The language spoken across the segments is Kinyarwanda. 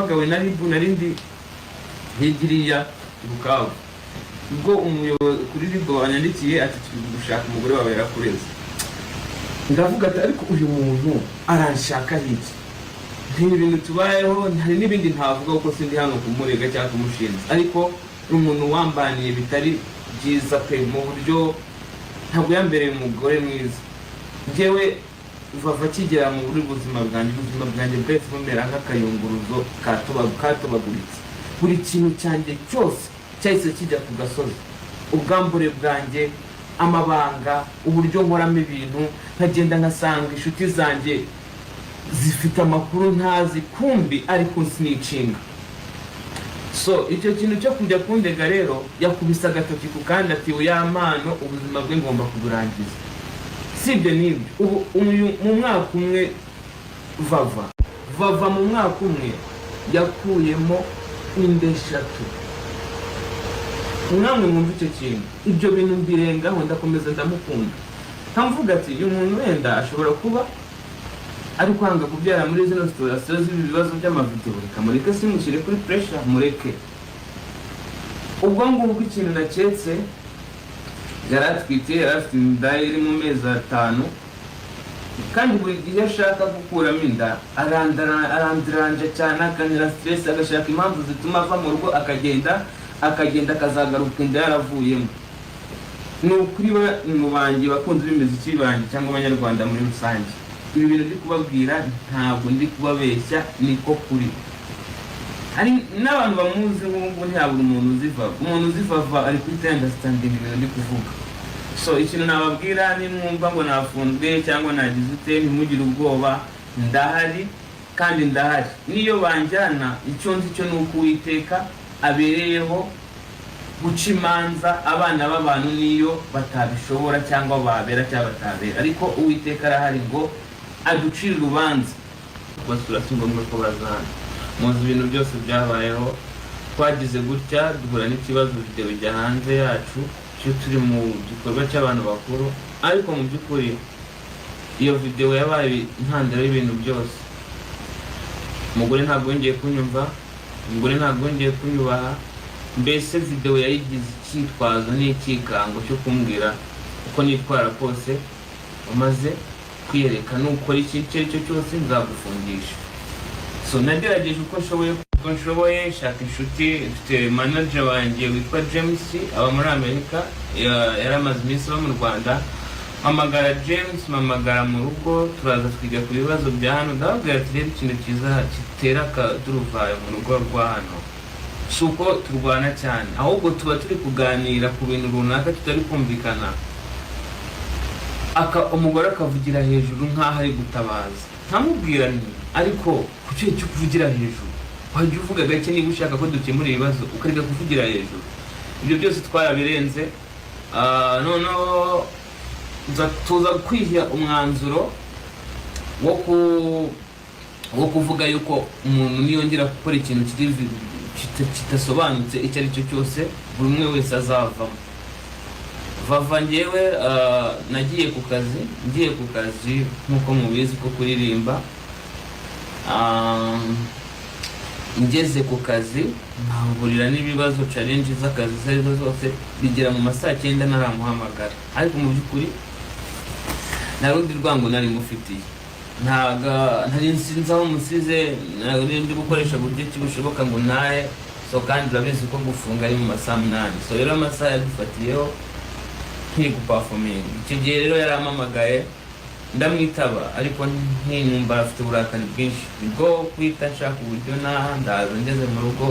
Nahamagawe na RIB, nari ndi hirya i Bukavu, ubwo umuyobozi kuri RIB wanyandikiye ati: "Turi gushaka umugore wawe, yarakureze." Ndavuga ati: "Ariko uyu muntu aranshaka iki?" Ntibi bintu tubayeho, hari n'ibindi ntavuga kuko sindi hano kumurega cyangwa kumushinja, ariko ni umuntu wambaniye bitari byiza pe, mu buryo ntabwo yambereye umugore mwiza. Njyewe Vava akigera mu buri buzima bwanjye, ubuzima bwanjye bwahise bumera nk'akayunguruzo katobaguritse. Buri kintu cyanjye cyose cyahise kijya ku gasozi, ubwambure bwanjye, amabanga, uburyo nkoramo ibintu, nkagenda nkasanga inshuti zanjye zifite amakuru ntazi, kumbi ariko sinicinga. So icyo kintu cyo kujya kundega rero, yakubise agatoki ku kandi ati: "Yampano, ubuzima bwe ngomba kuburangiza." Si ibyo n'ibyo, ubu uyu mu mwaka umwe Vava mu mwaka umwe yakuyemo inda eshatu. Mwamwe mwumva icyo kintu. Ibyo bintu mbirengaho, ndakomeza ndamukunda, nkamvuga ati: "Uyu muntu wenda ashobora kuba ari kwanga kubyara muri zino situation z'ibi bibazo by'amavideo, reka mureke, simushyire kuri pressure, mureke." Ubwo ngubwo ikintu naketse, yari atwite, yari afite inda iri mu mezi 5, kandi buri gihe ashaka gukuramo inda arandiranje cyane, akanyura stress, agashaka impamvu zituma ava mu rugo, akagenda akazagaruka inda yaravuyemo. Ni ukuri mu banjye, bakunzi b'imiziki banjye cyangwa Abanyarwanda muri rusange, ibi bintu ndi kubabwira ntabwo ndi kubabeshya, niko kuri. Hari n'abantu bamuzi nk'ubu ngubu, ntihabura umuntu uzi Vava. Umuntu uzi Vava ari kuri understanding ibintu ndi kuvuga. So ikintu nababwira, nimwumva ngo nafunzwe cyangwa nagize ute, ntimugire ubwoba, ndahari kandi ndahari. Niyo banjyana, icyo nzi cyo ni uko Uwiteka abereyeho guca imanza abana b'abantu, niyo batabishobora cyangwa babera cyangwa batabera, ariko Uwiteka arahari ngo aducire urubanza. Kubasura si ngombwa ko bazana, muzi ibintu byose byabayeho. Twagize gutya duhura n'ikibazo, video bijya hanze yacu cyo turi mu gikorwa cy'abantu bakuru, ariko mu by'ukuri iyo video yabaye intandaro y'ibintu byose. Umugore ntabwo yongeye kunyumva, umugore ntabwo yongeye kunyubaha. Mbese video yayigize icyitwazo n'icyikango cyo kumbwira uko nitwara kose umaze kwiyereka, nukora iki icyo ari cyo cyose nzagufungisha. So nagerageje uko nshoboye shaka inshuti. Mfite manager wanjye witwa James, aba muri Amerika, yari amaze iminsi aba mu Rwanda. Mpamagara James, mpamagara mu rugo, turaza twiga ku bibazo bya hano. Ndababwira ati: "Rero ikintu cyiza gitera akaduruvayo mu rugo rwa hano si uko turwana cyane, ahubwo tuba turi kuganira ku bintu runaka tutari kumvikana, umugore akavugira hejuru nk'aho ari gutabaza." Nkamubwira nti: "Ariko kuki cyo kuvugira hejuru? Wajya uvuga gake niba ushaka ko dukemura ibibazo, ukareka kuvugira hejuru." Ibyo byose twarabirenze. Noneho tuza kwiha umwanzuro wo kuvuga yuko umuntu niyongera gukora ikintu kidasobanutse icyo ari cyo cyose, buri umwe wese azavamo. Vava njyewe, nagiye ku kazi, ngiye ku kazi nk'uko mubizi ko kuririmba. Ngeze ku kazi mpahurira n'ibibazo, challenge z'akazi izo arizo zose, bigera mu ma saa 9 ntaramuhamagara. Ariko mu by'ukuri nta rundi rwango nari mufitiye, ntago ntari nsinzi aho musize, nari ndi gukoresha buryo ki bushoboka ngo ntahe. So kandi urabizi ko gufunga ari mu ma saa 8. So rero amasaha yadufatiyeho nkiri guperforminga. Icyo gihe rero yarampamagaye ndamwitaba, ariko ntinumva afite uburakari bwinshi. Nibwo kwita nshaka uburyo naha ndaza. Ngeze mu rugo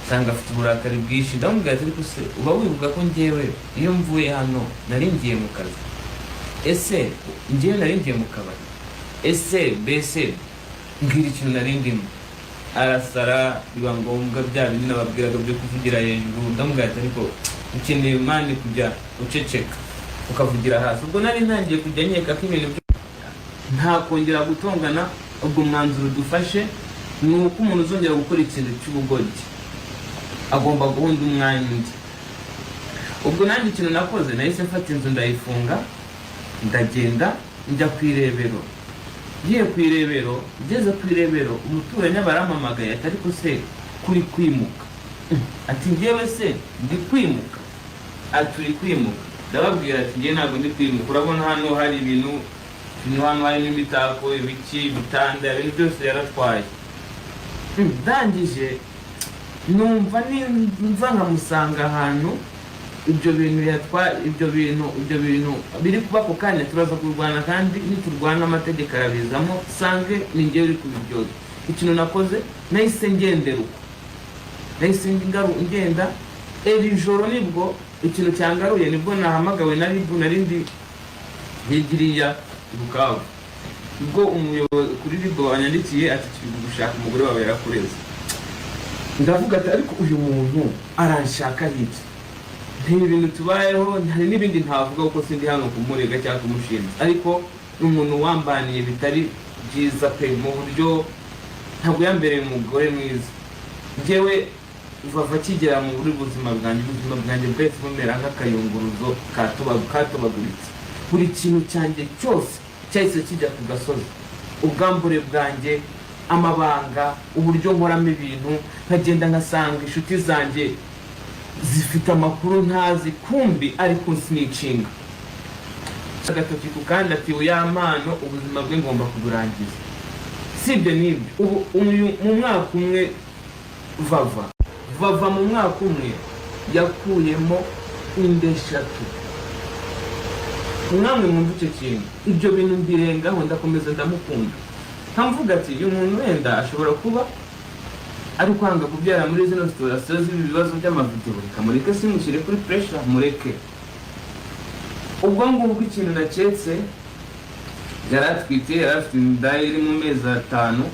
nsanga afite uburakari bwinshi. Ndamubwira ati: "Ariko se uba wibuka ko njyewe iyo mvuye hano nari ngiye mu kazi? Ese njyewe nari ngiye mu kabari? Ese mbese mbwira ikintu nari ndimo." Arasara, biba ngombwa bya bindi nababwiraga byo kuvugira hejuru. Ndamubwira ati: "Ariko ukeneye man kujya uceceka ukavugira hasi." Ubwo nari ntangiye kujya nkeka ko ibintu nta kongera gutongana. Ubwo mwanzuro dufashe ni uko umuntu uzongera gukora ikintu cy'ubugoryi agomba guhunda umwanya undi. Ubwo nanjye ikintu nakoze, nahise mfata inzu ndayifunga, ndagenda njya ku irebero. Ngiye ku Irebero, ngeze ku Irebero umuturanyi aba arampamagaye ati: "Ariko se kuri kwimuka?" Ati: "Ngewe se ndi kwimuka?" Ati: "Uri kwimuka." Ndababwira ati: "Ngewe ntabwo ndi kwimuka. Urabona hano hari ibintu, hano harimo imitako, ibiki, ibitanda, ibintu byose yaratwaye." Ndangije numva nimva nkamusanga ahantu ibyo bintu yatwa, ibyo bintu biri kuba ako kanya, turaza kurwana, kandi niturwana amategeko arabizamo, sange ni njyewe uri kubiryoza. Ikintu nakoze, nahise ngendera uko, nahise ngenda. Iri joro nibwo ikintu cyangaruye, nibwo nahamagawe na RIB. Nari ndi hirya i Bukavu, ubwo umuyobozi kuri RIB wanyandikiye ati: "Turi gushaka umugore wawe, yarakureze." Ndavuga ati: "Ariko uyu muntu aranshaka iki?" Nti ibintu tubayeho, hari n'ibindi ntavuga kuko sindi hano kumurega cyangwa kumushinja, ariko ni umuntu wambaniye bitari byiza pe, mu buryo ntabwo yambereye umugore mwiza. Njyewe Vava akigera muri buzima bwanjye, ubuzima bwanjye bwahise bumera nk'akayunguruzo katobaguritse. Buri kintu cyanjye cyose cyahise kijya ku gasozi, ubwambure bwanjye, amabanga, uburyo nkoramo ibintu, nkagenda nkasanga inshuti zanjye zifite amakuru ntazi, kumbi ari kunsinicinga agatoki ku kandi, ati: "Yampano ubuzima bwe ngomba kuburangiza." Si ibyo n'ibyo, ubu mu mwaka umwe Vava mu mwaka umwe yakuyemo inda 3. Namwe mwumva icyo kintu. Ibyo bintu mbirengaho, ndakomeza ndamukunda, nkamvuga ati: "Uyu muntu wenda ashobora kuba ari kwanga kubyara muri zino situation z'ibi bibazo by'amavideo, reka mureke, simushyire kuri pressure, mureke." Ubwo ngubwo ikintu naketse, yari atwite, yari afite inda iri mu mezi 5,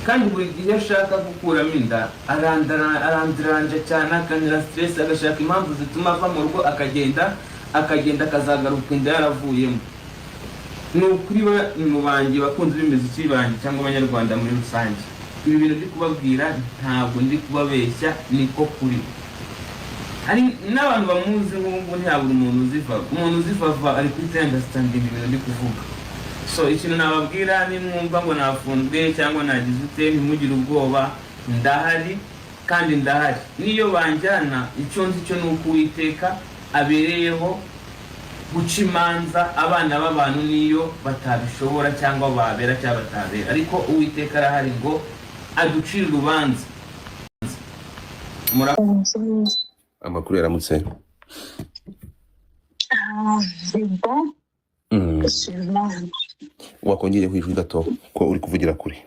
kandi buri gihe ashaka gukuramo inda arandiranje cyane, akanyura stress, agashaka impamvu zituma ava mu rugo, akagenda, akazagaruka inda yaravuyemo. Ni ukuri mu banjye, bakunzi b'imiziki banjye cyangwa abanyarwanda muri rusange, ibi bintu ndi kubabwira ntabwo ndi kubabeshya, niko kuri. Hari n'abantu bamuzi nk'ubu, ntihabura umuntu uzi Vava. Umuntu uzi Vava ari kuri understanding ibintu ndi kuvuga. So ikintu nababwira, nimwumva ngo nafunzwe cyangwa nagize ute, ntimugire ubwoba, ndahari kandi ndahari. Niyo banjyana, icyo nzi cyo ni uko Uwiteka abereyeho guca imanza abana b'abantu, niyo batabishobora cyangwa babera cyangwa batabera, ariko Uwiteka arahari ngo aducire urubanza. Amakuru yaramutse? Ah, c'est bon. Sûrement. Wakongereho ijwi gato ko uri kuvugira kure.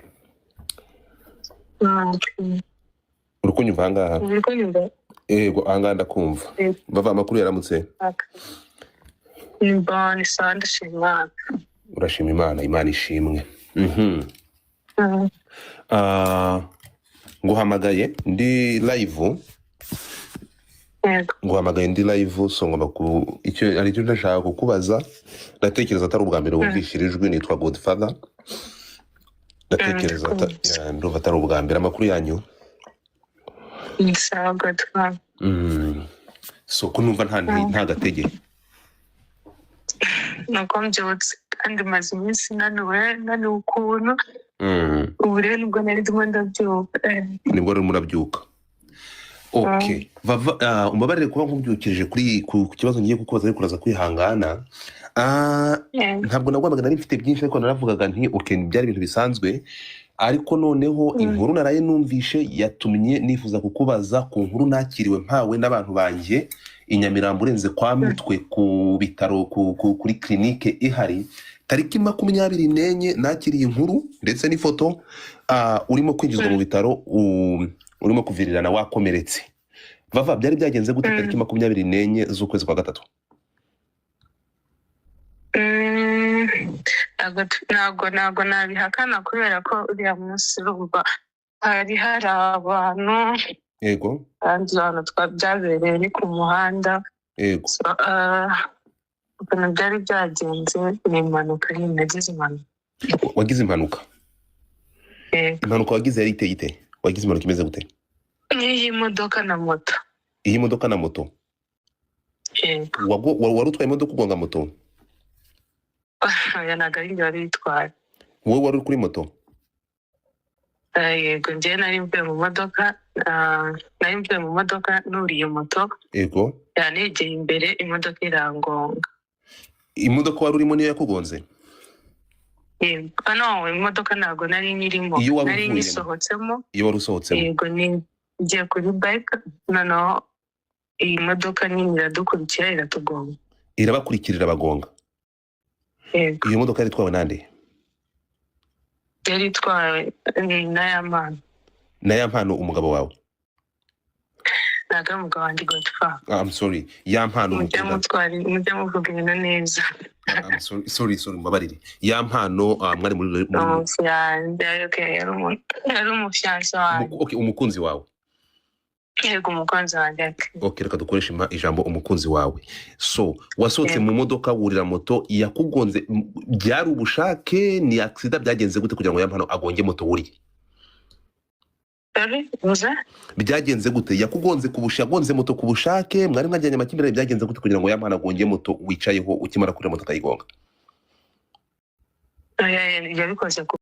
Ah, ok. Uri kunyumva ahangaha? Uri kunyumva? Yego, ahangaha ndakumva. Yego. Vava, amakuru yaramutse? Ok. Ni bon, ni sawa, ndashima Imana. Urashima Imana, Imana ishimwe. Ah, nguhamagaye ndi live. Yego. Nguhamagaye ndi live, so ngomba ku icyo hari icyo ndashaka kukubaza. Ndatekereza atari ubwa mbere wumvishije ijwi, nitwa Godfather. Ndatekereza ya, ndumva atari ubwa mbere. Amakuru yanyu? Ni sawa, Godfather. So ko numva nta gatege? Nuko mbyutse kandi maze iminsi naniwe, naniwe ukuntu. Ubu rero nibwo nari ndimo ndabyuka. Nibwo urimo urabyuka, okay. Vava, umbabarire kuba nkubyukirije kuri ku kibazo ngiye kukubaza, ariko uraza kwihangana. Ntabwo nagwamaga, nari mfite byinshi, ariko naravugaga nti: "Okay, byari ibintu bisanzwe." Ariko noneho inkuru naraye numvishe yatumye nifuza kukubaza ku nkuru nakiriwe mpawe n'abantu banjye i Nyamirambo, urenze kwa Mutwe, ku bitaro, kuri clinique ihari. Tariki 24 nakiriye inkuru ndetse n'ifoto, urimo kwinjizwa mu bitaro, urimo kuvirirana, wakomeretse. Vava, byari byagenze gute tariki 24 z'ukwezi kwa gatatu? Ntabwo nabihakana kubera ko uriya munsi urumva hari abantu, kandi ahantu byabereye ni ku muhanda. So, ukuntu byari byagenze ni impanuka nyine, nagize impanuka. Wagize impanuka? Yego. Impanuka wagize yari iteye ite? Wagize impanuka imeze gute? N'iy'imodoka na moto. Iyi modoka na moto? Yego. Wari utwaye imodoka ugonga moto? Oya, ntabwo ari njye wari uyitwaye. Wowe wari uri kuri moto? Yego, njyewe nari mvuye mu modoka, nari mvuye mu modoka nuriye moto. Yanegeye imbere, imodoka irangonga. Imodoka wari urimo niyo yakugonze? Yego. No, imodoka ntabwo nari nyirimo. Iyo wari Nari uvuyemo? nyisohotsemo. Iyo wari usohotsemo? Yego, ni ngiye kuri bike, noneho iyi modoka nini iradukurikira, iratugonga. Irabakurikirira, bagonga? Yego. Iyo modoka yari itwawe nande? Yari itwawe na Yampano. Na Yampano, umugabo wawe? Ntabwo ari umugabo wanjye, Godfa. Ah, I'm sorry, Yampano Mujye mukundana. Mutwara, mujye muvuga ibintu neza. I'm sorry, sorry, sorry, mbabarire. Yampano, mwari muri Umufiyanse, okay, yari umufiyanse wanjye. Okay, umukunzi wawe. Yego, umukunzi wanjye, okay. Okay, reka dukoreshe ijambo umukunzi wawe. So wasohotse mu modoka, wurira moto yakugonze. Byari ubushake, ni accident, byagenze gute kugira ngo Yampano agonge moto wuriye? Sorry, uze? Byagenze gute? Yakugonze ku bushake, yagonze moto ku bushake, mwari mwajyanye amakimbirane, byagenze gute kugira ngo Yampano agonge moto wicayeho, ukimara kurira moto akayigonga? Oya, yabikoze ku